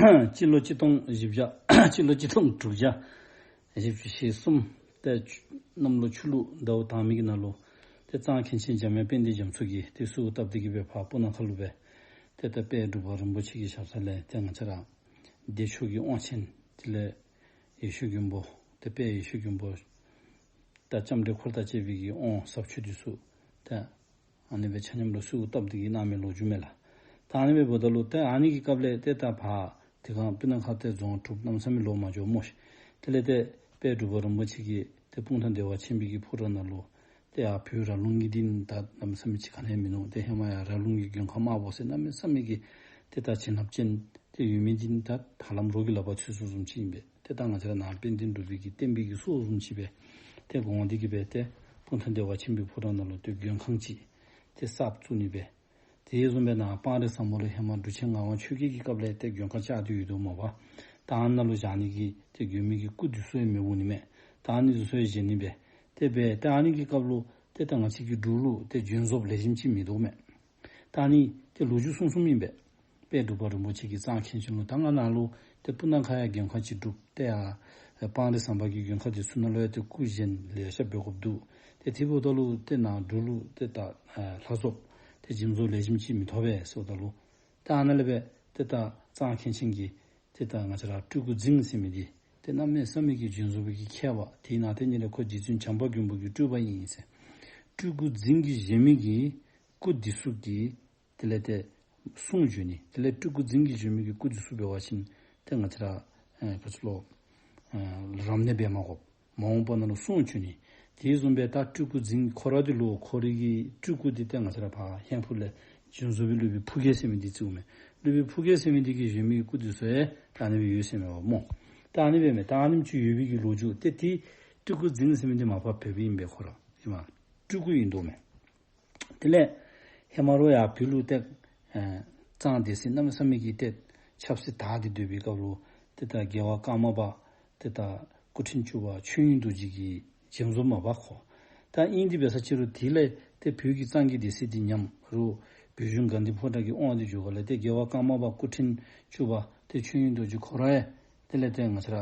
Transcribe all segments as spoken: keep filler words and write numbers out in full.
སྤྱི་ལོ་གཅིག་སྟོང་བཞི་བརྒྱ་སྤྱི་ལོ་གཅིག་སྟོང་དྲུག་བརྒྱ་བཞི་བཅུ་ཞེ་གསུམ་ཏེ་གནམ་ལོ་ཆུ་ལུག་ཟླཝ་དང་པའི་གི་ནང་ལུ་ཏེ་གཙང་མཁན་ཆེན་འཇམ་དབྱངས་དཔལ་ལྡན་རྒྱ་མཚོ་གིས་ཏེ་གསོལཝ་བཏབ་སྟེ་གི་སྦེ་ཕར་སྤུ་ན་ཁ་ལུ་སྦེ་ཏེ་ད་དཔལ་འབྲུག་པ་རིན་པོ་ཆེ་གི་ཞབས་ས་ལས་ཏེ་ང་བཅས་ར་བདེ་མཆོག་གི་དབང་ཆེན་དེ་ལས་ཡེ་ཤེས་མགོན་པོ་ཏེ་དཔལ་ཡེ་ཤེས་མགོན་པོ་ད་ལྕམ་དྲལ་འཁོར་དང་བཅས་པའི་གི་དབང་ཟབ་ཆོས་འདི་ཚུ་ཏེ་ཨ་ནི་སྦེ་ཆ་མཉམ་ལུ་གསོལཝ་བཏབ་སྟེ་གི་གནང་མི་ལོ་རྒྱུས་མས་ལགས། ད་ཨ་ནི་སྦེ་འབདཝ་ད་ལུ་ཏེ་ཨ་ནི་གི་སྐབས་ལས་ཏེ་ད་ཕར་དེ་སྒང་སྤུ་ན་ཁ་ཏེ་རྫོང་གྲུབ་གནམ་མེད་ས་མེད་ལོག་མ་འགྱོ་སྨོ་ཤིག། དེ་ལས་ཏེ་དཔལ་འབྲུག་པ་རིན་པོ་ཆེ་གིས་ཏེ་སྤུངས་ཐང་བདེ་བ་ཆེན་པོའི་གི་ཕོ་བྲང་ནང་ལུ་ཏེ་ཡར་བོད་ར་ལུང་གི་འདི་ད་གནམ་མེད་ས་མེད་ཅིག་ག་ནི་ཡང་མིན་ནུག། ཏེ་ཧེ་མ་ཡར་ར་ལུང་གི་མགོན་ཁང་དམར་པོ་ཟེར་གནམ་མེད་ས་མེད་ཀྱི་ཏེ་ད་བྱིན་རླབས་ཅན་ཏེ་ཡོད་མི་འདི་ད་ཧ་ལམ་རོགས་ཀྱི་ལག་པར་ཚུད་སོང་བཟུམ་ཅིག་ཨིན་པས། ཏེ་ད་ང་བཅས་ར་ནཱ་དཔལ་ལྡན་འབྲུག་པའི་གི་བསྟན་པའི་གི་སྲོག་བཟུམ་ཅིག་སྦེ་ཏེ་དགོངས་ཏེ་གི་སྦེ་ཏེ་སྤུངས་ཐང་བདེ་བ་ཆེན་པོའི་ཕོ་བྲང་ནང་ལུ་ཏེ་མགོན་ཁང་ཅིག་ཏེ་གསརཔ་བཙུགས་ནི་སྦེ། དེ་བཟུམ་སྦེ་ནཱ་སྤང་རི་ཟམ་པ་ལུ་ཧེ་མ་འབྲུག་ཆེན་ངག་དབང་ཆོས་རྒྱལ་གྱི་སྐབས་ལས་ཏེ་མགོན་ཁང་བཅགས་ཏེ་ཡོད་དོ་མས་པ། ད་ཨ་ནཱ་ལུ་བཞག་ནི་གི་ཏེ་མགོན་པོའི་གི་སྐུ་འདི་ཚུ་ཡང་མེདཔ་འོང་ནི་མས། ད་ཨ་ནི་འདི་ཚུ་ཡང་བཞེངས་ནི་སྦེ་ཏེ་སྦེ་ད་ཨ་ནི་གི་སྐབས་ལུ་ཏེ་ད་ང་བཅས་ཀྱི་འབྲུག་ལུ་ཏེ་འབྱོན་རྫོགསཔ་ལེགས་ཤོམ་ཅིག་མིན་འདུག་མས། ད་ཨ་ནི་ཏེ་ལོ་རྒྱུས་གསུང་གསུངམ་ཨིན་པས། དཔལ་འབྲུག་པ་རིན་པོ་ཆེ་གིས་གཙང་མཁན་ཆེན་ལུ་ད་ང་ནཱ་ལུ་ཏེ་སྤུ་ན་ཁ་ཡང་མགོན་ཁང་ཅིག་སྒྲུབ། ཏེ་ཡར་སྤང་རི་ཟམ་པ་གི་མགོན་ཁང་འདི་ཚུ་ནང་ལུ་ཡང་ཏེ་སྐུ་བཞེངས་ལེ་ཤ་འབད་དགོཔ་འདུག། ཏེ་དེ་འབདཝ་ད་ལུ་ཏེ་ནཱ་འབྲུག་ལུ་ཏེ་ད་ལྷ་ཚོགས་ཏེ་འབྱོན་རྫོགསཔ་ལེགས་ཤོམ་ཅིག་མི་ཐོབ་པས་ཟེརཝ་ད་ལུ་ད་ཨ་ནཱ་ལས་སྦེ་ཏེ་ད་གཙང་མཁན་ཆེན་གྱིས་ཏེ་ད་ང་བཅས་ར་སྤྲུལ་སྐུ་རྫིང་ཟེར་མི་འདི་ཏེ་གནམ་མེད་ས་མེད་ཀྱི་འབྱོན་རྫོགས་པའི་གི་མཁས་པ། དེ་ནང་ཏེ་ཉིད་ལས་ཁོ་རྗེ་བཙུན་བྱམས་པ་མགོན་པོ་གི་སྤྲུལ་པ་ཨིན་ཟེར། སྤྲུལ་སྐུ་རྫིང་གིས་བཞེངས་མི་གི་སྐུ་འདི་ཚུ་གི་དེ་ལས་ཏེ་གསུང་བརྗོད་ནི། དེ་ལས་སྤྲུལ་སྐུ་རྫིང་གིས་བཞེངས་མི་གི་སྐུ་འདི་ཚུ་འབད་བ་ཅིན་ཏེ་ང་བཅས་ར་ཨེ་ག་ཅི་ལོ་ཨེ་རབ་གནས་འབད་མ་དགོ། མ་འོངས་པ་ནང་ལུ་གསུང་བརྗོད་ནི། དེ་བཟུམ་སྦེ་ད་སྤྲུལ་སྐུ་རྫིང་ཁོ་ར་འདི་ལུ་ཁོ་རའི་གི་སྤྲུལ་སྐུ་འདི་ཏེ་ང་བཅས་ར་ཕར་ཧོར་ཕུག་ལས་འབྱོན་རྫོགས་པའི་སློབ་དཔོན་ཕུར་རྒྱལ་ཟེར་མི་འདི་བརྩིཝ་མས། སློབ་དཔོན་ཕུར་རྒྱལ་ཟེར་མི་འདི་གིས་བཞེངས་མི་གི་སྐུ་འདི་ཚུ་ཡང་ད་ཨ་ནི་སྦེ་ཡོད་ཟེར་མས་པ་སྨོ། ད་ཨ་ནི་སྦེ་མས། ད་ཨ་ནེམ་ཅིག་ཡོད་པའི་གི་ལོ་རྒྱུས། ཏེ་དེ་སྤྲུལ་སྐུ་རྫིང་ཟེར་མི་འདི་མ་པ་བོད་པ་ཨིན་པས། ཁོ་ར་ཧེ་མ་སྤྲུལ་སྐུ་ཨིན་དོ་མས། དེ་ལས་ཧེ་མ་རོགས་ཡར་བོད་ལུ་ཏེ་ཨེ་གཙང་སྡེ་སྲིད་གནམ་མེད་ས་མེད་ཀྱི་ཏེ་ཆབ་སྲིད་དར་ཏེ་སྡོད་པའི་སྐབས་ལུ་ཏེ་ད་རྒྱལ་བ་ཀརྨ་པ་ཏེ་ད་སྐུ་ཕྲེང་བཅུ་པ་ཆོས་དབྱིངས་རྡོ་རྗེ་གིས་འབྱོན་རྫོགས་མ་པ་ཁོ། ད་ཨིན་ཏེ་འབད་ས་ཅིག་རུང་དེ་ལས་ཏེ་བོད་ཀྱི་གཙང་གི་སྡེ་སྲིད་འདི་ཉམས་རུང་བོད་གཞུང་དགའ་ལྡན་ཕོ་བྲང་གི་དབང་འདི་འགྱོ་ག་ལས་ཏེ་རྒྱལ་བ་ཀརྨ་པ་སྐུ་ཕྲེང་བཅུ་པ་ཏེ་ཆོས་དབྱིངས་རྡོ་རྗེ་ཁོ་ར་ཡང་དེ་ལས་ཏེ་ང་བཅས་ར་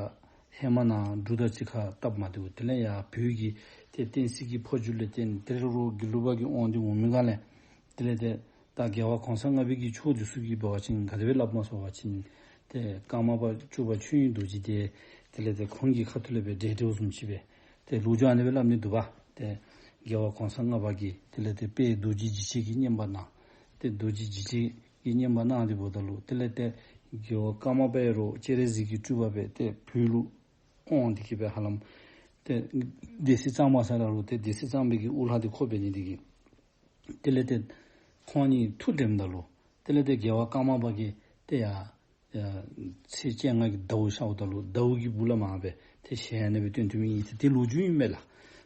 ཧེ་མ་ནཱ་འབྲུག་དང་གཅིག་ཁར་སྟབས་མ་བདེཝ་དེ་ལས་ཡར་བོད་ཀྱི་ཏེ་བསྟན་སྲིད་ཀྱི་འཕོ་འགྱུར་ལས་བརྟེན་ཏེ་རོགས་དགེ་ལུགས་པ་གི་དབང་འདི་འོང་མི་ག་ལས་དེ་ལས་ཏེ་ད་རྒྱལ་བ་གོང་ས་ལྔ་པའི་གི་ཕྱོགས་འདི་ཚུ་གིས་འབད་བ་ཅིན་ག་དེ་སྦེ་སླབ་མས་ཟེར་བ་ཅིན་ཏེ་ཀརྨ་པ་བཅུ་པ་ཆོས་དབྱིངས་རྡོ་རྗེ་འདི་དེ་ལས་ཏེ་ཁོང་གི་ཁ་ཐུག་ལས་སྦེ་འདྲེ་འདྲེཝ་བཟུམ་ཅིག་སྦེ་ཏེ་ལོ་རྒྱུས་ཨ་ནི་སྦེ་སླབ་ནི་འདུག་པ། ཏེ་རྒྱལ་བ་གོང་ས་ལྔ་པ་གིས་དེ་ལས་ཏེ་དཔལ་རྡོ་རྗེ་འཇིགས་བྱེད་ཀྱི་བསྙེན་པ་གནང་། ཏེ་རྡོ་རྗེ་འཇིགས་བྱེད་ཀྱི་བསྙེན་པ་གནང་སྟེ་འབདཝ་ད་ལུ་དེ་ལས་ཏེ་རྒྱལ་བ་ཀརྨ་པ་ཡང་རོགས་སྤྱན་རས་གཟིགས་ཀྱི་སྤྲུལ་པ་སྦེ་ཏེ་བོད་ལུ་དབང་འདི་གིས་སྦེ་ཧ་ལམ་ཏེ་སྡེ་སྲིད་གཙང་པ་ཟེར་ར་རུང་ཏེ་སྡེ་སྲིད་གཙང་པའི་གི་དབུ་བླ་འདི་ཁོ་འབད་ནི་འདི་གིས་དེ་ལས་ཏེ་ཁོང་གཉིས་ཐུགས་འགྲནམ་ད་ལུ་དེ་ལས་ཏེ་རྒྱལ་བ་ཀརྨ་པ་གིས་ཏེ་ཡར་ཡར་ཚེས་བཅོ་ལྔ་གི་ཟླཝ་ཤརཝ་ད་ལུ་ཟླཝ་གི་སྦུག་ལས་མར་སྦེ་ཏེ་ཞལ་ཨ་ནི་སྦེ་སྟོན་སྟོནམ་ཨིན་ཟེར་ཏེ་ལོ་རྒྱུས་ཨིན་མས་ལགས།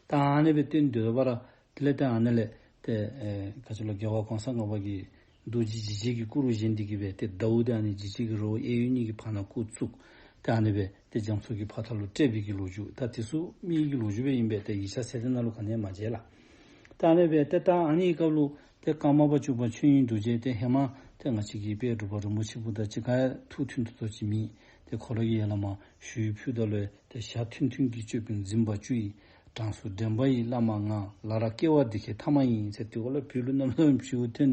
ད་ཨ་ནི་སྦེ་སྟོན་སྡོད་པ་ར་དེ་ལས་ཏེ་ཨ་ནི་ལས་ཏེ་ཨེ་ག་ཅི་ལོ་རྒྱལ་བ་གོང་ས་ལྔ་པ་གིས་རྡོ་རྗེ་འཇིགས་བྱེད་ཀྱི་སྐུ་རུ་བཞེངས་ཏེ་གི་སྦེ་ཏེ་ཟླཝ་འདི་ཨ་ནི་འཇིགས་བྱེད་ཀྱི་རི་བོ་གཡས་གཡོན་གཉིས་ཀྱི་བར་ན་སྐུ་བཙུགས། ཏེ་ཨ་ནི་སྦེ་ཏེ་རྒྱ་མཚོ་གི་ཕ་མཐའ་ལུ་བསྐྲད་པའི་གི་ལོ་རྒྱུས། ད་དེ་ཚུ་མི་གི་ལོ་རྒྱུས་སྦེ་ཨིན་པས། ཏེ་ཡིག་ཆ་ཟེར་དེ་ནང་ལུ་ག་ནི་ཡང་མ་མཇལ་ལགས། ད་ཨ་ནི་སྦེ་ཏེ་ད་ཨ་ནི་སྐབས་ལུ་ཏེ་ཀརྨ་པ་བཅུ་པ་ཆོས་དབྱིངས་རྡོ་རྗེ་ཏེ་ཧེ་མ་ཏེ་ང་བཅས་ཀྱི་དཔལ་འབྲུག་པ་རིན་པོ་ཆེ་ཕུ་དང་གཅིག་ཁར་ཐུགས་མཐུན་ཏོག་ཏོ་ཅིག་མེད། ཏེ་ཁོ་ར་གིས་ཡར་ལས་མར་ཞུ་ཡིག་ཕུལཝ་ད་ལུ་ཏེ་ཞྭ་མཐོན་མཐོན་གྱི་ཅོད་པན་འཛིན་པ་བཅུ་ཡི། གྲངས་སུ་འདྲེན་པ་ཡི་བླ་མ་ང་། ལ་ར་སྐྱེ་བ་འདི་ཁའི་ཐ་མ་ཡིན་ཟེར། དེ་འགོ་ལས་བོད་ལུ་གནམ་མེད་ས་མེད་ཕྱི་ཐོན་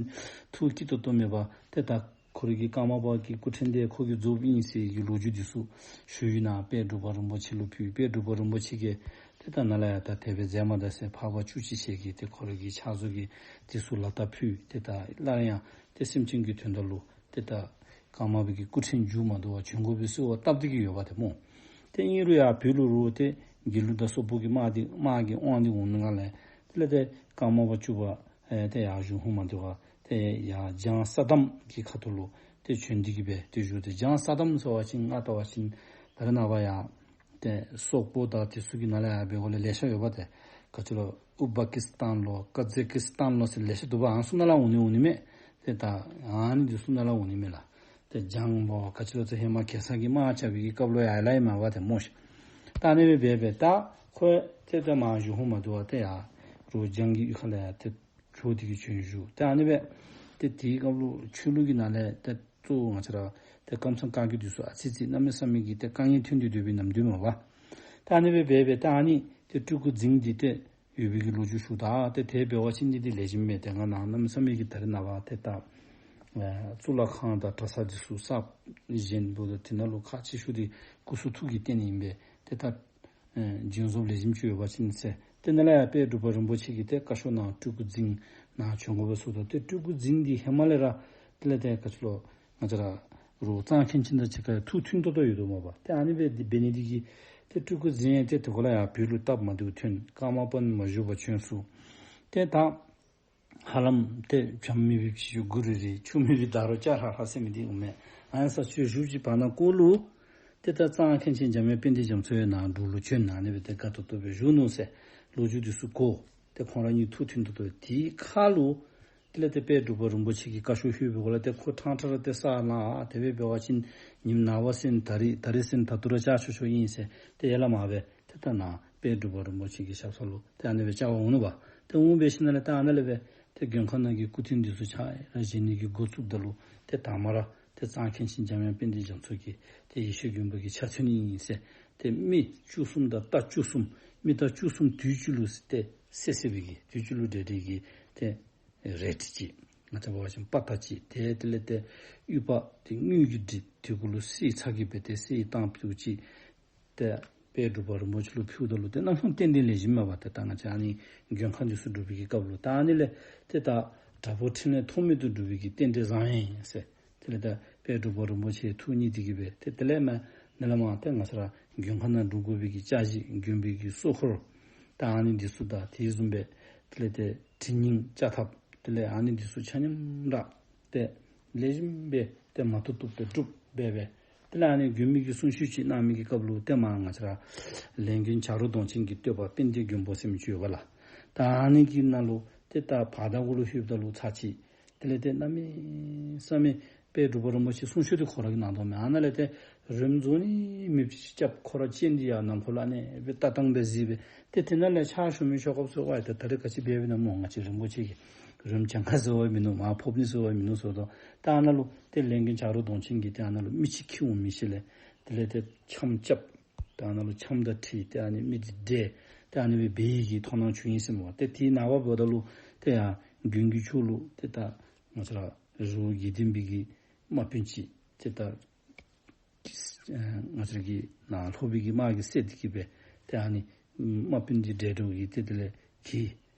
ཐུགས་སྐྱིད་ཏོག་ཏོ་མེད་པར་ཏེ་ད་ཁོ་རའི་གི་ཀརྨ་པ་གི་སྐུ་ཕྲེང་འདི་ཁོ་གིས་རྫོགསཔ་ཨིན་ཟེར་གྱི་ལོ་རྒྱུས་འདི་ཚུ་ཞུ་ཡིག་ནཱ་དཔལ་འབྲུག་པ་རིན་པོ་ཆེ་ལུ་ཕུལ། དཔལ་འབྲུག་པ་རིན་པོ་ཆེ་གིས་ཏེ་ད་ནཱ་ལས་ཡར་ད་དེ་སྦེ་མཛད་མ་ད་ཟེར་འཕགས་པ་བཅུ་གཅིག་ཞལ་གྱིས་ཏེ་ཁོ་རའི་གི་ཕྱག་བཟོ་གི་འདི་ཚུ་ལག་རྟགས་ཕུལ། ཏེ་ད་སླར་ཡང་ཏེ་སེམས་ཅན་གྱི་དོན་དག་ལུ་ཏེ་ད་ཀརྨ་པའི་གི་སྐུ་ཕྲེང་མཇུག་མ་བསྡུ་བར་བྱོན་དགོ་པའི་གསོལ་བ་བཏབ་སྟེ་གི་ཡོདཔ་ཏེ་སྨོ། ཏེ་ཨིན་རུང་ཡར་བོད་ལུ་རུང་ཏེ་དགེ་ལུགས་དང་སོག་པོ་གི་དམག་འདི་དམག་གི་དབང་འདི་འོང་ནི་ག་ལས་དེ་ལས་ཏེ་ཀརྨ་པ་བཅུ་པ་ཨེ་ཏེ་ཡར་བཞུགས་ཧུ་མ་བཏུབ་པར་ཏེ་ཡར་ལྗང་ས་དམ་གྱི་ཁ་ཐུག་ལུ་ཏེ་བྱོན་ཏེ་གི་སྦེ་ཏེ་བཞུགས། ཏེ་ལྗང་ས་དམ་ཟེར་བ་ཅིན་ང་བལྟ་བ་ཅིན་ད་རེས་ནངས་པ་ཡར་ཏེ་སོག་པོ་དང་དེ་ཚུ་གི་ནང་ལས་ཡར་འབད་དགོ་ལས་ལེ་ཤ་ཡོདཔ་ཏེ་ག་ཅི་ལོ་ཨུ་བ་ཀི་སི་ཐན་ལོ་ཀ་ཛེ་ཀི་སི་ཐན་ལོ་ཟེར་ལེ་ཤ་འདུག་པ། ཨ་ནི་ཚུ་ནང་ལས་འོང་ནི་འོང་ནི་མས། ཏེ་ད་ཨ་ནི་འདི་ཚུ་ནང་ལས་འོང་ནི་མས་ལགས། ཏེ་ལྗང་ལོ་ག་ཅི་ལོ་ཏེ་ཧེ་མ་གེ་སར་གྱི་དམག་རྐྱབ་པའི་གི་སྐབས་ལུ་ཡར་ལས་ཡར་མར་བ་ཏེ་སྨོ་ཤིག། ད་ཨ་ནི་སྦེ་འབད་འབད་ད་ཁོ་ཏེ་ད་མར་བཞུགས་ཧུ་མ་བཏུབ་པར་ཏེ་ཡར་རུང་ལྗང་གི་གཡུས་ཁ་ལས་ཡར་ཏེ་བྱོག་སྟེ་གི་བྱོན་བཞུགས། ཏེ་ཨ་ནི་སྦེ་ཏེ་དེའི་སྐབས་ལུ་ཆོས་ལུགས་ཀྱི་ནང་ལས་ཏེ་གཙོ་བོ་ང་བཅས་ར་ ཏེ་ཀམ་ཚང་བཀའ་བརྒྱུད་འདི་ཚུ་ཨ་ཙི་ཙི་གནམ་མེད་ས་མེད་ཀྱི་ཏེ་དཀའ་ངལ་ཐོན་ཏེ་སྡོད་པའི་ནམ་དུས་མས་པ། ད་ཨ་ནི་སྦེ་འབད་འབད་ད་ཨ་ནི་ཏེ་སྤྲུལ་སྐུ་རྫིང་འདི་ཏེ་ཡོད་པའི་གི་ལོ་རྒྱུས་ཞུཝ་ད་ཏེ་དེ་འབད་བ་ཅིན་འདི་ཏེ་ལེགས་ཤོམ་མས། ཏེ་ང་ནཱ་གནམ་མེད་ས་མེད་ཀྱི་ད་རེས་ནངས་པ་ཏེ་ད་ཨེ་གཙུག་ལག་ཁང་དང་གྲྭ་ས་འདི་ཚུ་གསར་བཞེངས་འབདཝ་ད་དེ་ནང་ལུ་ཁག་ཆེ་ཤོས་འདི་སྐུ་གསུང་ཐུགས་ཀྱི་རྟེན་ཨིན་པས། ཏེ་ད་ཨེ་བྱིན་རྫོབ་ལེགས་ཤོམ་ཅིག་ཡོད་པ་ཅིན་ཟེར། ཏེ་ནཱ་ལས་ཡང་དཔལ་འབྲུག་པ་རིན་པོ་ཆེ་གིས་ཏེ་བཀའ་ཤོག་ནང་སྤྲུལ་སྐུ་རྫིང་ནཱ་བྱོན་དགོ་པས་ཟེརཝ་ད་ཏེ་སྤྲུལ་སྐུ་རྫིང་འདི་ཧེ་མ་ལས་ར་དེ་ལས་ཏེ་ག་ཅི་ལོ་ང་བཅས་ར་རུ་གཙང་མཁན་ཆེན་དང་གཅིག་ཁར་ཐུགས་མཐུན་ཏོག་ཏོ་ཡོད་དོ་མས་པ། ཏེ་ཨ་ནི་སྦེ་འདི་འབད་ནི་འདི་གིས་ཏེ་སྤྲུལ་སྐུ་རྫིང་ཡང་ཏེ་དེ་ཁར་ལུ་ཡང་བོད་ལུ་སྟབས་མ་བདེཝ་ཐོན། ཀརྨ་པ་མ་བཞུགས་པར་བྱོན་སོང་། ཏེ་ད་ཧ་ལམ་ཏེ་བྱམས་མེད་པའི་བྱི་ཅུང་སྒུག་རིལ་རིལ། ཆུ་མེད་པའི་ཟླ་རོ་སྐྱ་ལྷག་ལྷག་ཟེར་མི་འདི་འོང་མས། ཨ་ཡ་ས་ཆུ་བཞུར་ཅིག་བར་ན་ཀོ་ལུ་ཏེ་ད་གཙང་མཁན་ཆེན་འཇམ་དབྱངས་དཔལ་ལྡན་རྒྱ་མཚོ་ཡང་ནཱ་འབྲུག་ལུ་བྱོན། ཨ་ནི་སྦེ་ཏེ་དགའ་ཏོག་ཏོ་སྦེ་བཞུགས་ནུག་ཟེར་ལོ་རྒྱུས་འདི་ཚུ་གོ། ཏེ་ཁོང་ར་གཉིས་ཐུགས་མཐུན་ཏོག་ཏོ། དེའི་ཁར་ལུ་དེ་ལས་ཏེ་དཔལ་འབྲུག་པ་རིན་པོ་ཆེ་གིས་བཀའ་ཤོག་ལྷོད་པའི་སྒང་ལས་ཏེ་ཁོ་ཕྲང་ཕྲང་ར་ཏེ་ས་ལངས། དེ་སྦེ་འབད་བ་ཅིན་ཉིནམ་ནངས་པ་ཟེར་ན་ད་རིས་ད་རིས་ཟེར་ན་ད་ལྟོ་ར་བཅར་ཆོག་ཆོག་ཨིན་ཟེར་ཏེ་ཡ་ལ་མ་སྦེ་ཏེ་ད་ནཱ་དཔལ་འབྲུག་པ་རིན་པོ་ཆེ་གི་ཞབས་ས་ལུ་ཏེ་ཨ་ནི་སྦེ་བཅར་བར་འོང་ནུག་པ། ཏེ་འོང་འབད་ཞིནམ་ལས་ཏེ་ཨ་ནཱ་ལས་སྦེ་ཏེ་མགོན་ཁང་ནང་གི་སྐུ་རྟེན་འདི་ཚུ་ཕྱག་ར་བཞེངས་ནི་གི་འགོ་བཙུགསཔ་ད་ལུ་ཏེ་དང་པ་ར་ཏེ་གཙང་མཁན་ཆེན་འཇམ་དབྱངས་དཔལ་ལྡན་རྒྱ་མཚོ་གིས་ཏེ་ཡེ་ཤེས་མགོན་པོ་གི་ཕྱག་མཚན་ཨིན་ཟེར་ཏེ་མི་བཅུ་གསུམ་དང་རྟ་བཅུ་གསུམ་མི་རྟ་བཅུ་གསུམ་དུས་གཅིག་ལུ་ཏེ་བསད་བསད་པའི་གི་དུས་གཅིག་ལུ་བསྒྲལ་བསྒྲལ་གྱི་ཏེ་རལ་གྲི་ཅིག་ང་བཅས་འབད་བ་ཅིན་དཔའ་རྟགས་ཅིག་ཏེ་དེ་ལས་ཏེ་དབུས་པ་ཏེ་དངུལ་གྱི་གྲི་དེ་གུ་ལུ་གསེར་ཚ་གྱང་སྦེ་ཏེ་གསེར་བཏང་ཕུལཝ་ཅིག་ཏེ་དཔལ་འབྲུག་པ་རིན་པོ་ཆེ་ལུ་ཕུལཝ་ད་ལུ་ཏེ་གནམ་མེད་ས་མེད་རྟེན་འབྲེལ་ལེགས་ཤོམ་མས་པ། ཏེ་ད་ང་བཅས་ཨ་ནི་མགོན་ཁང་འདི་ཚུ་སྒྲུབ་པའི་གི་སྐབས་ལུ་ད་ཨ་ནི་ལས་ཏེ་ད་དྲག་པོ་ཕྲིན་ལས་ཐོགས་མེད་དུ་སྒྲུབ་པའི་གི་རྟེན་འབྲེལ་བཟང་ཡི་ཟེར། དེ་ལས་ད་དཔལ་འབྲུག་པ་རིན་པོ་ཆེ་ཐུགས་མཉེས་ཏེ་གི་སྦེ་ཏེ་དེ་ལས་མར་ནཱ་ལས་མར་ཏེ་ང་བཅས་ར་མགོན་ཁང་ནང་སྒྲུབ་དགོ་པའི་གི་བཅའ་གཞི་མགོན་པོའི་གི་གསུང་འཁོར་ད་ཨ་ནི་འདི་ཚུ་དང་དེ་བཟུམ་སྦེ་དེ་ལས་ཏེ་གྲི་སྙིང་བཅའ་ཐབས་དེ་ལས་ཨ་ནི་འདི་ཚུ་ཆ་མཉམ་ར་ཏེ་ལེགས་ཤོམ་སྦེ་ཏེ་མ་བཏུབ་བཏུབ་སྦེ་སྒྲུབ་སྦེ་སྦེ། དེ་ལས་ཨ་ནི་མགོན་པོའི་གི་གསུང་ཆོག་ཅིག་གནང་མི་གི་སྐབས་ལུ་ཏེ་མར་ང་བཅས་ར་ལས་མགོན་བྱ་རོག་གདོང་ཅན་གྱི་བསྟོད་པ་དཔལ་ལྡན་མགོན་པོ་ཟེར་མི་ཅིག་ཡོད་པ་ལགས། ད་ཨ་ནི་གི་ནང་ལུ་ཏེ་ད་བར་ད་གུ་ལུ་ལྷོདཔ་ད་ལུ་ཚར་གཅིག་དེ་ལས་ཏེ་གནམ་མེད་ས་མེད་དཔལ་འབྲུག་པ་རིན་པོ་ཆེ་གསུང་ཆོག་འདི་ཁོ་ར་གིས་གནང་དོ་མས། ཨ་ནཱ་ལས་ཏེ་རོལམོ་རྫོགས་ནི་མེདཔ་ཅིག་རྐྱབ། ཁོ་ར་སྤྱན་འདི་ཡར་ནམ་མཁའ་ལུ་ཨ་ནི་སྦེ་ལྟ་སྟངས་སྦེ་གཟིགས་སྦེ་ཏེ་དེ་ནང་ལས་ཕྱག་ཞུ་མི་ཤོག་ཁོབ་ཟེར་བ་ཡི། ཏེ་ད་རེས་ག་ཅི་འབད་བའི་ན་སྨོ། ང་བཅས་རིན་པོ་ཆེ་གིས་རོལམོ་གྱངས་ཁ་ཟེར་བ་མིན་ནུག། མར་ཕབ་ནི་ཟེར་བ་མིན་ནུག་ཟེརཝ་ད་ད་ཨ་ནཱ་ལུ་ཏེ་ལས་མགོན་བྱ་རོག་གདོང་ཅན་གྱིས་ཏེ་ཨ་ནཱ་ལུ་མི་ཅིག་འཁྱིད་འོང་མི་ཅིག་ལས་དེ་ལས་ཏེ་འཆམ་རྐྱབ། ཏེ་ཨ་ནཱ་ལུ་འཆམ་དང་འཁྲིལ་ཏེ་ཨ་ནི་མི་འདི་བསྒྲལ། ཏེ་ཨ་ནི་སྦེ་འབད་ནི་གི་དོ་སྣང་བྱུང་ཡི་ཟེར་སྨོ། ཏེ་དེའི་ནངས་པ་འབདཝ་ད་ལུ་ཏེ་ཡར་མགོན་གྱི་ཕྱོགས་ལུ་ཏེ་ད་ང་བཅས་ར་རི་བོ་དགེ་ལྡན་པའི་གི་དམག་དཔོན་ཅིག་ཏེ་ད་ཨེ་ང་བཅས་ར་གི་ནཱ་ལྷོ་པའི་གི་དམག་གིས་བསད་དེ་གི་སྦེ་ཏེ་ཨ་ནི་དམག་དཔོན་འདི་བསྒྲལ་འགྱོ་གི་ཏེ་དེ་ལས་གི་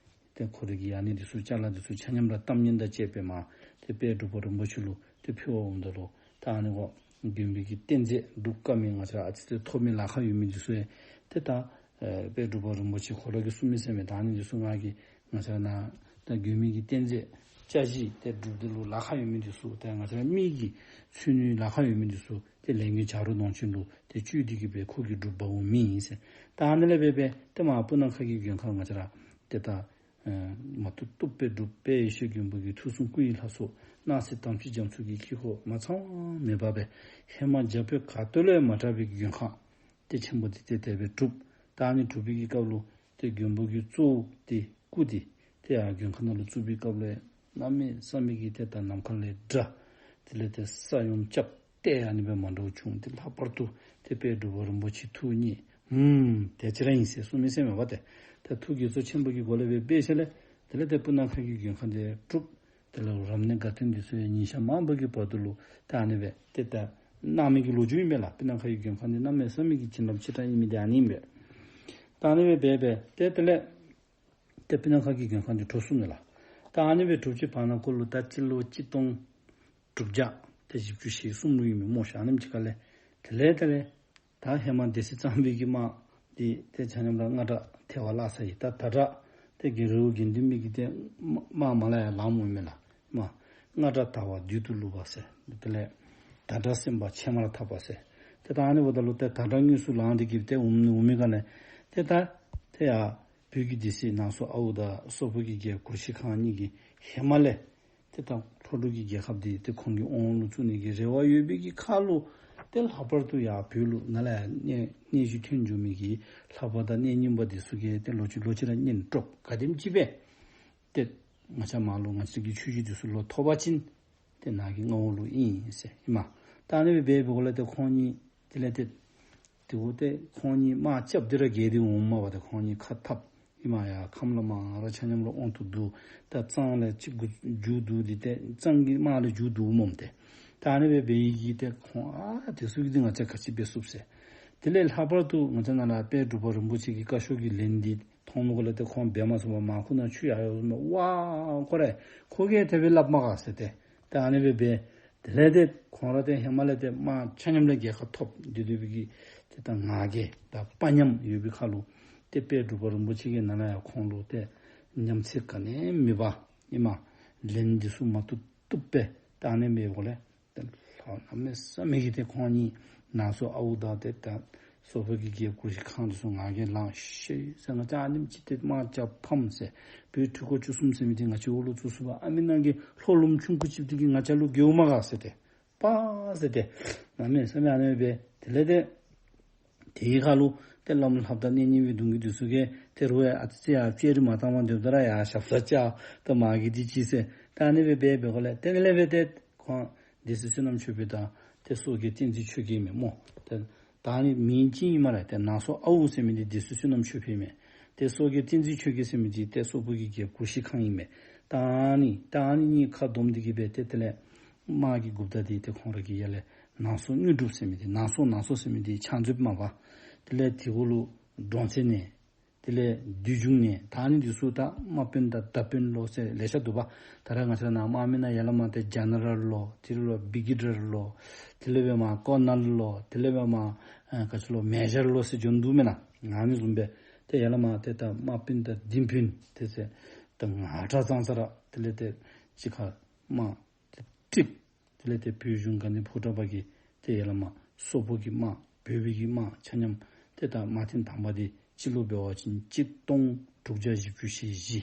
ཏེ་ཁོ་རའི་གི་ཨ་ནི་འདི་ཚུ་ཅ་ལ་འདི་ཚུ་ཆ་མཉམ་ར་གཏམ་སྙན་དང་བཅས་པའི་མར་ཏེ་དཔལ་འབྲུག་པ་རིན་པོ་ཆེ་ལུ་ཏེ་ཕུལ་བར་འོངམ་ད་ལུ་ད་ཨ་ནི་འོ་མགོན་པོའི་གི་རྟེན་རྫས་སྒྲུབ་དཀའ་མི་ང་བཅས་ར་ཨ་ཙི་ཏེ་ཐོབ་མི་ལཱ་ཁག་ཡོད་མི་འདི་ཚུ་ཡང་ཏེ་ད་ཨེ་དཔལ་འབྲུག་པ་རིན་པོ་ཆེ་ཁོ་ར་གིས་གསུངས་མི་ཟེར་མི་ད་ཨ་ནི་འདི་ཚུ་ང་གིས་ང་བཅས་ར་ནཱ་ད་མགོན་པོའི་གི་རྟེན་རྫས་བཅའ་གཞི་ཏེ་སྒྲུབ་འདི་ལུ་ལཱ་ཁག་ཡོད་མི་འདི་ཚུ་ཏེ་ང་བཅས་ར་མི་གིས་ཚུད་ནི་ལཱ་ཁག་ཡོད་མི་འདི་ཚུ་ཏེ་ལས་མགོན་བྱ་རོག་གདོང་ཅན་ལུ་ཏེ་བཅོལ་ཏེ་གི་སྦེ་ཁོ་གིས་སྒྲུབ་འབག་འོང་མི་ཨིན་ཟེར། ད་ཨ་ནི་ལས་འབད་འབད་ཏེ་མར་སྤུ་ན་ཁ་གི་མགོན་ཁང་ང་བཅས་ར་ཏེ་ད་ཨེ་མ་བཏུབ་བཏུབ་སྦེ་སྒྲུབ། དཔལ་ཡེ་ཤེས་མགོན་པོ་གི་ཐུགས་གསུང་སྐུ་ཡི་ལྷ་ཚོགས། སྣང་སྲིད་དམ་ཅན་རྒྱ་མཚོ་གི་དཀྱིལ་འཁོར་མ་ཚང་བ་མེད་པར་སྦེ་ཧེ་མ་རྒྱ་བོད་ག་ཏེ་ལུ་ཡང་མ་གྲགས་པའི་གི་མགོན་ཁང་ཏེ་ཆེན་པོ་འདི་ཏེ་དེ་སྦེ་གྲུབ། ད་ཨ་ནི་གྲུབ་པའི་གི་སྐབས་ལུ་ཏེ་མགོན་པོ་གི་གཙོ་བོ་ཏེ་སྐུ་འདི་ཏེ་ཡར་མགོན་ཁང་ནང་ལུ་བཙུགས་པའི་སྐབས་ལས་གནམ་མེད་ས་མེད་ཀྱི་ཏེ་ད་ནམ་མཁའ་ལས་སྒྲ་དེ་ལས་ཏེ་ས་ཡོམ་རྐྱབ་ཏེ་ཨ་ནི་སྦེ་མ་འདྲཝ་བྱུང་། ཏེ་ལྷག་པར་དུ་ཏེ་དཔལ་འབྲུག་པ་རིན་པོ་ཆེ་ཐུགས་མཉེས། ཧུམ་དེ་ཅིག་ར་ཨིན་ཟེར་གསུངས་མི་ཟེར་མས་པ། ཏེ་ད་ཐུགས་དགྱེས་ཚོར་ཆེན་པོ་གི་སྒོ་ལས་སྦེ་འབད་ཞིནམ་ལས་དེ་ལས་ཏེ་སྤུ་ན་ཁ་གི་མགོན་ཁང་འདི་གྲུབ། དེ་ལས་རབ་གནས་དགའ་སྟོན་འདི་ཚུ་ཡང་ཉིན་ཞག་མང་པོ་གི་བར་དུ་ལུ་ད་ཨ་ནི་སྦེ་ཏེ་ད་གནང་མི་གི་ལོ་རྒྱུས་ཨིན་པས་ལགས། སྤུ་ན་ཁ་གི་མགོན་ཁང་འདི་གནམ་མེད་ས་མེད་ཀྱི་བྱིན་རླབས་ཆེ་དྲགས་ཨིན་མི་འདི་ཨ་ནི་ཨིན་པས། ད་ཨ་ནི་སྦེ་འབད་འབད་ཏེ་དེ་ལས་ཏེ་སྤུ་ན་ཁ་གི་མགོན་ཁང་འདི་གྲུབ་སོང་ནུག་ལགས། ད་ཨ་ནི་སྦེ་གྲུབ་ཅི་བར་ན་ཀོ་ལུ་ད་སྤྱི་ལོ་གཅིག་སྟོང་དྲུག་བརྒྱ་ཏེ་བཞི་བཅུ་ཞེ་གསུམ་ལུ་ཨིན་མས་སྨོ་ཤ། ཨ་ནེམ་ཅིག་ཁ་ལས་དེ་ལས་དེ་ལས་ད་ཧེ་མ་སྡེ་སྲིད་གཙང་པའི་གི་དམག་འདི་ཏེ་ཆ་མཉམ་ར་རྔ་སྒྲ་ཐལ་བར་བརླག་ཚར་ཡི། ད་ད་དྲག་ཏེ་གི་རི་བོ་དགེ་ལྡན་པའི་གི་ཏེ་དམག་མར་ལས་ཡར་ལངམ་འོང་མས་ལགས། མར་རྔ་སྒྲ་དར་བ་བདུད་དུ་བླུགས་པ་ཟེར། དེ་ལས་ད་དྲག་སེམས་དཔའ་ཕྱེ་མར་འཐག་པ་ཟེར། ཏེ་ད་ཨ་ནི་འབདཝ་ད་ལུ་ཏེ་ད་དྲག་དངོས་སུ་ལངས་ཏེ་གི་ཏེ་འོང་ནི་འོང་མི་ག་ནི་ཏེ་ད་ཏེ་ཡར་བོད་ཀྱི་སྡེ་སྲིད་ནང་སོ་ཨའུ་དང་སོག་པོ་གི་རྒྱལཔོ་གུ་ཤྲི་ཁཱན་གཉིས་ཀྱིས་ཧེ་མ་ལས་ཏེ་ད་ལྷོ་འབྲུག་གི་རྒྱལ་ཁབ་འདི་ཏེ་ཁོང་གི་དབང་ལུ་བཙུགས་ནི་གི་རེ་བ་ཡོད་པའི་གི་ཁར་ལུ་ཏེ་ལྷག་པར་དུ་ཡར་བོད་ལུ་ནཱ་ལས་ཡར་གནས་གནས་གཞི་ཐོན་འགྱོ་མི་གི་ལྷ་པ་དང་གནས་རྙིང་པ་འདི་ཚུ་གིས་ཏེ་ལོག་ཅི་ལོག་ཅི་ར་གཉེན་དཀྲོག། ག་དེམ་ཅིག་སྦེ་ཏེ་ང་བཅས་མར་ལུ་ང་བཅས་ཀྱི་ཆོས་བརྒྱུད་འདི་ཚུ་ལོག་ཐོབ་པ་ཅིན་ཏེ་ནཱ་གི་མངའ་འོག་ལུ་ཨིན་ཟེར་ཨིན་མས། ད་ཨ་ནི་སྦེ་འབད་འབདཝ་ལས་ཏེ་ཁོང་གཉིས་དེ་ལས་ཏེ་དེ་འབདཝ་ད་ཁོང་གཉིས་དམག་རྐྱབ་སྟེ་ར་བརྒལ་ཏེ་འོངམ་མས་པ། ཏེ་ཁོང་གཉིས་ཁ་འཐབ་ཨིན་མས། ཡར་ཁམས་ལས་མར་ར་ཆ་མཉམ་ར་དབང་དུ་བསྡུ། ད་གཙང་ལས་གཅིག་གུ་མཇུག་བསྡུ་སྟེ་ཏེ་གཙང་གི་དམག་ལས་མཇུག་བསྡུཝ་སྨོ་ཏེ། ད་ཨ་ནི་སྦེ་འབད་ཡི་གི་ཏེ་ཁོང་ཨ་དེ་ཚུ་གིས་ཏེ་ང་བཅས་ག་ཅི་འབད་ཚུགས་ཟེར། དེ་ལས་ལྷག་པར་དུ་ང་བཅས་ནཱ་ལས་དཔལ་འབྲུག་པ་རིན་པོ་ཆེ་གི་བཀའ་ཤོག་གི་ལན་འདི་མཐོང་མི་གུ་ལས་ཏེ་ཁོང་འབད་མ་ཚུགས་པར་མར་ཁུ་ནང་ཆུ་ཡར་ཡོད་ཟེར་མས། ཝ་ཁོ་ར་ཁོ་གིས་དེ་སྦེ་སླབ་མས་ག་ཟེར་ཏེ། ཏེ་ཨ་ནི་སྦེ་འབད། དེ་ལས་ཏེ་ཁོང་ར་ཏེ་ཧེ་མ་ལས་ཏེ་དམག་ཆ་མཉམ་ལས་རྒྱལ་ཁ་ཐོབ་སྟེ་སྡོད་པའི་གི་ཏེ་ད་ང་རྒྱལ་དང་དཔའ་ཉམས་ཡོད་པའི་ཁར་ལུ་ཏེ་དཔལ་འབྲུག་པ་རིན་པོ་ཆེ་གིས་ནཱ་ལས་ཡར་ཁོང་ལུ་ཏེ་ཉམས་ཚད་ག་ནི་མེད་པར་ཨིན་མས། ལན་འདི་ཚུ་མ་བཏུབ་བཏུབ་སྦེ་ད་ཨ་ནི་སྦེ་འབདཝ་ལས་ཏེ་ལྷོ་གནམ་མེད་ས་མེད་ཀྱི་ཏེ་ཁོང་གཉིས་ནང་སོ་ཨའུ་དང་ཏེ་ད་སོག་པོ་གི་རྒྱལཔོ་གུ་ཤྲི་ཁང་འདི་ཚུ་ང་རྒྱལ་ལངས་ཤིག་ཟེར། ང་བཅས་ཨ་ནེམ་ཅིག་ཏེ་དམག་རྐྱབ་ཕམ་ཟེར། བོད་ཁྲི་སྐོར་བཅུ་གསུམ་ཟེར་མི་འདི་ང་བཅས་འོག་ལུ་བཙུགས་ཚུགས་པ་ཨ་མེན་ན་གི་ལྷོ་ལུངམ་ཆུང་ཀུ་ཅིག་འདི་གིས་ང་བཅས་ལུ་རྒོལཝ་མས་ག་ཟེར་ཏེ། པ་ཟེར་ཏེ་གནམ་མེད་ས་མེད་ཨ་ནི་སྦེ་དེ་ལས་ཏེ་དེའི་ཁར་ལུ་ཏེ་བླམ་ལྷ་བདག་གནས་རྙིང་པའི་གདུང་བརྒྱུད་འདི་ཚུ་གིས་ཏེ་རོགས་ཡ་ཨ་ཙི་ཅིག་ཡར་ཅེ་རི་མ་བཏང་བར་སྡོདཔ་ད་ར་ཡར་ཞབས་སར་བཅར། ད་མ་གི་འདི་ཅིག་ཟེར། ད་ཨ་ནི་སྦེ་འབད་འབདཝ་ལས་ཏེ་དེ་ལས་འབད་ཏེ་ཁོང་སྡེ་སྲིད་བསོད་ནམས་ཆོས་འཕེལ་དང་ཏེ་སོག་རྒྱལ་བསྟན་འཛིན་ཆོས་རྒྱལ་མས་སྨོ། ཏེ་ད་ཨ་ནི་མིང་ཅིག་ཨིན་མས་ལགས། ཏེ་ནང་སོ་ཨའུ་ཟེར་མི་འདི་སྡེ་སྲིད་བསོད་ནམས་ཆོས་འཕེལ་མས། ཏེ་སོག་རྒྱལ་བསྟན་འཛིན་ཆོས་རྒྱལ་ཟེར་མི་འདི་ཏེ་སོག་པོ་གི་རྒྱལཔོ་གུ་ཤྲི་ཁང་ཨིན་མས། ད་ཨ་ནི་ད་ཨ་ནི་གཉིས་ཁ་བསྡོམས་ཏེ་གི་སྦེ་ཏེ་དེ་ལས་དམག་གི་འགོ་བདག་འདི་ཏེ་ཁོང་ར་གི་ཡར་ལས་ནང་སོ་དངོས་གྲུབ་ཟེར་མི་འདི་ནང་སོ་ནང་སོ་ཟེར་མི་འདི་ཕྱག་མཛོདཔ་མས་པ། དེ་ལས་དེ་གུ་ལུ་འབྲོང་རྩེ་ནས་དེ་ལས་བདུད་འཇོམས་ནས་ད་ཨ་ནི་འདི་ཚུ་ད་དམག་དཔོན་དང་མདའ་དཔོན་ལོ་ཟེར་ལེ་ཤ་འདུག་པ། ད་རེས་ང་བཅས་ནཱ་དམག་མི་ནང་ཡར་ལས་མར་ཏེ་ཇེ་ནེ་རལ་ལོ་དེ་ལས་བི་གི་ཊར་ལོ་དེ་ལས་འབད་མར་ཀོར་ནེལ་ལོ་དེ་ལས་འབད་མར་ཨ་ག་ཅི་ལོ་མེ་ཇར་ལོ་ཟེར་བྱོན་འདུག་མེན་ན། ཨ་ནི་བཟུམ་སྦེ་ཏེ་ཡར་ལས་མར་ཏེ་ད་དམག་དཔོན་དང་ལྡིང་དཔོན་དེ་ཚུ་ད་ང་དྲག་ཙང་ཙ་ར་དེ་ལས་ཏེ་གཅིག་ཁར་དམག་ཏེ་ཀྲིག། དེ་ལས་ཏེ་བོད་གཞུང་དགའ་ལྡན་ཕོ་བྲང་པ་གིས་ཏེ་ཡར་ལས་མར་སོག་པོ་གི་དམག་བོད་པའི་གི་དམག་ཆ་མཉམ་ཏེ་ད་དམག་ཐེངས་དང་པ་འདི་སྤྱི་ལོ་འབད་བ་ཅིན་གཅིག་སྟོང་དྲུག་བརྒྱ་བཞི་བཅུ་ཞེ་བཞི།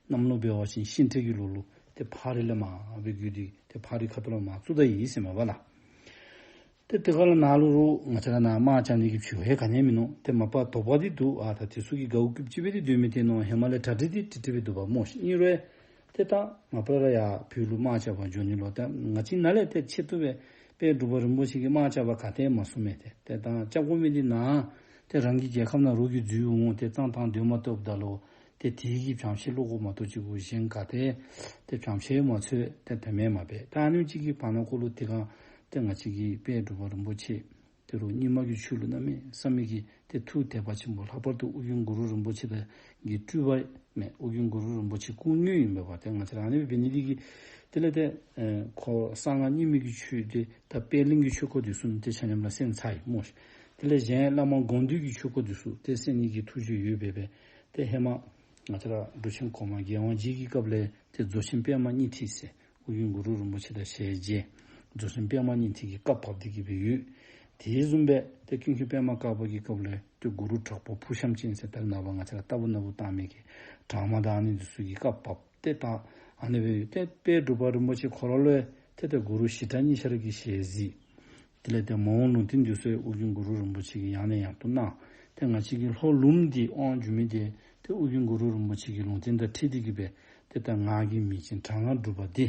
གནམ་ལོ་འབད་བ་ཅིན་ཤིང་སྤྲེལ་གྱི་ལོ་ལུ་ཏེ་ཕག་རི་ལས་མར་སྦེ་བརྒྱུད་དེ་ཏེ་ཕག་རི་ཁ་ཐུག་ལས་མར་བཙུགས་ད་ཡི་ཟེར་མས་པ་ལགས། ཏེ་དེ་ཁར་ལུ་ནཱ་ལུ་རུང་ང་བཅས་ར་ནཱ་དམག་རྐྱབ་ནི་གི་ཕྱོགས་ཧེ་ག་ནི་མིན་ནུག། ཏེ་མ་པ་དོགས་པ་འདི་འདུག། ཨ་ད་དེ་ཚུ་གིས་དགའཝ་སྐྱིདཔ་ཅིག་སྦེ་ཏེ་སྡོད་མི་འདི་ནོ། ཧེ་མ་ལས་གྲ་སྒྲིག་འདི་ཀྲིག་ཀྲི་སྦེ་འདུག་པ་སྨོ། ཨིན་རུང་ཏེ་ད་མ་པ་ར་ཡར་བོད་ལུ་དམག་རྐྱབ་པར་འགྱོ་ནི་ལུ་ཏེ་ང་བཅས་ནཱ་ལས་ཏེ་ཆེད་དུ་སྦེ་དཔལ་འབྲུག་པ་རིན་པོ་ཆེ་གིས་དམག་རྐྱབ་པར་ག་ཏེ་མ་སོང་མས། ཏེ་ཏེ་ད་རྐྱབ་དགོ་མི་འདི་ནཱ་ཏེ་རང་གི་རྒྱལ་ཁབ་ནང་རོགས་ཀྱིས་འཛུལ་འོང་ཏེ་གཙང་དང་སྡོད་མ་བཏུབ་ད་ལོ། ཏེ་དེ་གི་བྱམས་བརྩེ་བློ་དགོ་མ་གཏོགས་ཅིག་གུ་གཞན་ག་ཏེ་ཏེ་བྱམས་བརྩེ་མ་ཚོར་ཏེ་དོན་མེད་མ་འབད། ད་ཨ་ནི་ཅིག་གི་བར་ན་ཁོ་ལུ་དེ་སྒང་ཏེ་ང་བཅས་ཀྱི་དཔལ་འབྲུག་པ་རིན་པོ་ཆེ་དེ་རུང་རྙིང་མ་གི་ཆོས་ལུ་གནམ་མེད་ས་མེད་ཀྱི་ཏེ་ཐུགས་དད་པ་ཆེན་པོ། ལྷག་པར་དུ་ཨོ་རྒྱན་གུ་རུ་རིན་པོ་ཆེ་དང་གི་སྤྲུལ་པ་མས། ཨོ་རྒྱན་གུ་རུ་རིན་པོ་ཆེ་སྐུ་དངོས་ཨིན་པས་པ། ཏེ་ང་བཅས་ར་ཨ་ནི་སྦེ་འབད་ནི་འདི་གིས་དེ་ལས་ཏེ་ཨེ་ཁོ་གསང་སྔགས་རྙིང་མའི་གི་ཆོས་འདི་ད་པད་གླིང་གི་ཆོས་སྐོར་འདི་ཚུ་ཏེ་ཆ་མཉམ་ར་གསན་ཚར་ཡི་སྨོ་ཤིག། དེ་ལས་གཞན་བླ་མ་དགོངས་འདུས་ཀྱི་ཆོས་སྐོར་འདི་ཚུ་ཏེ་གསན་ནི་གི་ཐུགས་བཞེད་ཡོད་པས་པས། ཏེ་ཧེ་མ་ང་བཅས་ར་འབྲུག་ཆེན་གོང་མ་རྒྱལ་དབང་རྗེ་གི་སྐབས་ལས་ཏེ་རྫོགས་ཆེན་པདྨ་སྙིང་ཐིག་ཟེར་ཨོ་རྒྱན་གུ་རུ་རིན་པོ་ཆེ་དང་ཞལ་མཇལ། རྫོགས་ཆེན་པདྨ་སྙིང་ཐིག་གི་བཀའ་བབས་ཏེ་གི་སྦེ་ཡོད། དེ་བཟུམ་སྦེ་ཏེ་ཀུན་མཁྱེན་པདྨ་དཀར་པོ་གི་སྐབས་ལས་ཏེ་གུ་རུ་དྲག་པོ་ཕུར་ཤམ་ཅན་ཟེར་ད་རེས་ནངས་པ་ང་བཅས་ར་ལྟ་བུ་ན་བུ་བཏང་མི་གི་དྲག་མ་དང་ཨ་ནི་འདི་ཚུ་གི་བཀའ་བབས། ཏེ་ད་ཨ་ནི་སྦེ་ཏེ་དཔལ་འབྲུག་པ་རིན་པོ་ཆེ་ཁོ་ར་ལུ་ཏེ་ཏེ་གུ་རུ་ཞི་དྲག་གཉིས་ཆ་ར་གིས་ཞལ་གཟིགས། དེ་ལས་ཏེ་མ་འོངས་ལུང་བསྟན་འདི་ཚུ་ཨོ་རྒྱན་གུ་རུ་རིན་པོ་ཆེ་གིས་ཡང་ནས་ཡང་དུ་གནང་། ཏེ་ང་བཅས་ཀྱི་ལྷོ་ལུངམ་འདི་དབང་བསྒྱུར་མི་འདི་ཏེ་ཨོ་རྒྱན་གུ་རུ་རིན་པོ་ཆེ་གི་ལུང་བསྟན་དང་འཁྲིལ་ཏེ་གི་སྦེ་ཏེ་ད་ངག་གི་མིང་ཅན་དྲག་སྔགས་འབྲུག་པ་འདི་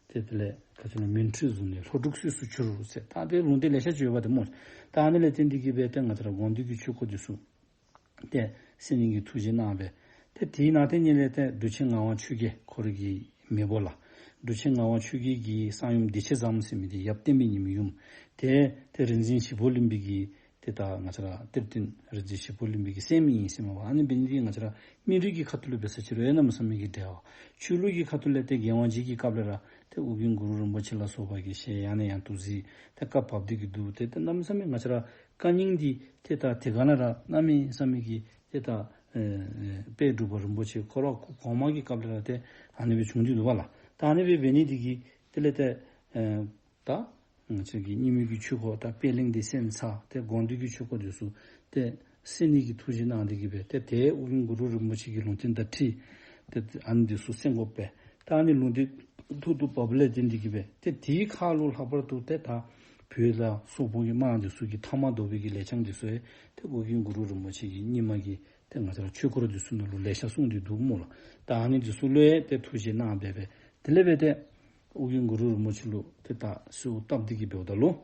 ཏེ་དེ་ལས་ག་ཅི་ལོ་མུན་ཁྲོད་བཟུང་ནས་ལྷོ་འབྲུག་སུད་སུ་འཕྱུར་ཟེར་ད་ཏེ་ལུང་བསྟན་ལེ་ཤ་ཅིག་ཡོད་པ་ཏེ་སྨོ། ད་ཨ་ནི་ལས་བརྟེན་ཏེ་གི་སྦེ་ཏེ་ང་བཅས་ར་དགོངས་འདུས་ཀྱི་ཆོས་སྐོར་འདི་ཚུ་ཏེ་གསན་ནི་གི་ཐུགས་བཞེད་གནང་སྦེ། ཏེ་དེའི་ནང་ཏེ་ཉིད་ལས་ཏེ་འབྲུག་ཆེན་ངག་དབང་ཆོས་རྒྱལ་ཁོ་ར་གི་མེས་པོ་ལགས། འབྲུག་ཆེན་ངག་དབང་ཆོས་རྒྱལ་གྱི་གསང་ཡུམ་བདེ་ཆེན་བཟངམོ་ཟེར་མི་འདི་ཡབ་བསྟན་པའི་ཉི་མའི་ཡུམ། ཏེ་ཏེ་རིག་འཛིན་ཞིག་པོ་གླིང་པའི་གི་ཏེ་ད་ང་བཅས་ར་གཏེར་སྟོན་རིག་འཛིན་ཞིག་པོ་གླིང་པའི་གི་སྲསམོ་ཨིན་ཟེར་མས་པ། ཨ་ནི་འབད་ནི་འདི་ང་བཅས་ར་མི་རིགས་ཀྱི་ཁ་ཐུག་ལུ་འབད་ས་ཅིག་རུང་ཡང་གནམ་མེད་ས་མེད་ཀྱི་འབྲེལ་བ། ཆོས་ལུགས་ཀྱི་ཁ་ཐུག་ལས་ཏེ་རྒྱལ་དབང་རྗེ་གི་སྐབས་ལས་ར་ཏེ་ཨོ་རྒྱན་གུ་རུ་རིན་པོ་ཆེ་ལ་སོགས་པ་གི་ཞལ་ཡང་ནས་ཡང་དུ་གཟིགས། ཏེ་བཀའ་བབས་ཏེ་གི་འདུག། ཏེ་ཏེ་གནམ་མེད་ས་མེད་ང་བཅས་ར་བཀའ་རྙིང་འདི་ཏེ་ད་དེ་སྒང་ལས་ར་གནམ་མེད་ས་མེད་ཀྱི་ཏེ་ད་ཨེ་ཨེ་དཔལ་འབྲུག་པ་རིན་པོ་ཆེ་ཁོ་ར་གོང་མ་གི་སྐབས་ལས་ར་ཏེ་ཨ་ནི་སྦེ་བྱུང་སྟེ་འདུག་པ་ལགས། ད་ཨ་ནི་སྦེ་འབད་ནི་འདི་གིས་དེ་ལས་ཏེ་ཨེ་ད་ང་བཅས་ཀྱི་རྙིང་མའི་གི་ཆོས་སྐོར་ད་པད་གླིང་འདི་གསན་ཚར། ཏེ་དགོངས་འདུས་ཀྱི་ཆོས་སྐོར་འདི་ཚུ་ཏེ་གསན་ནི་གི་ཐུགས་བཞེད་གནང་སྟེ་གི་སྦེ་ཏེ་ཏེ་ཨོ་རྒྱན་གུ་རུ་རིན་པོ་ཆེ་གི་ལུང་བསྟན་དང་འཁྲིལ་ཏེ་ཨ་ནི་འདི་ཚུ་གསན་དགོ་པས། ད་ཨ་ནི་ལུང་བསྟན་ཐོག་ཏུ་བབས་ལས་བརྟེན་ཏེ་གི་སྦེ་ཏེ་དེའི་ཁར་ལུ་ལྷག་པར་དུ་ཏེ་ད་བོད་ལ་སོག་པོ་གི་དམག་འདི་ཚུ་གི་མཐའ་མ་བཟློག་པའི་གི་ལས་བྱང་འདི་ཚུ་ཡང་ཏེ་ཨོ་རྒྱན་གུ་རུ་རིན་པོ་ཆེ་གི་རྙིང་མ་གི་ཏེ་ང་བཅས་ར་ཆོས་སྐོར་འདི་ཚུ་ནང་ལུ་ལེ་ཤ་གསུངས་ཏེ་འདུག་སྨོ་ལགས། ད་ཨ་ནི་འདི་ཚུ་ལུ་ཡང་ཏེ་ཐུགས་བཞེད་གནང་སྦེ་སྦེ་དེ་ལས་སྦེ་ཏེ་ཨོ་རྒྱན་གུ་རུ་རིན་པོ་ཆེ་ལུ་ཏེ་ད་གསོལཝ་བཏབ་སྟེ་གི་འབདཝ་ད་ལུ་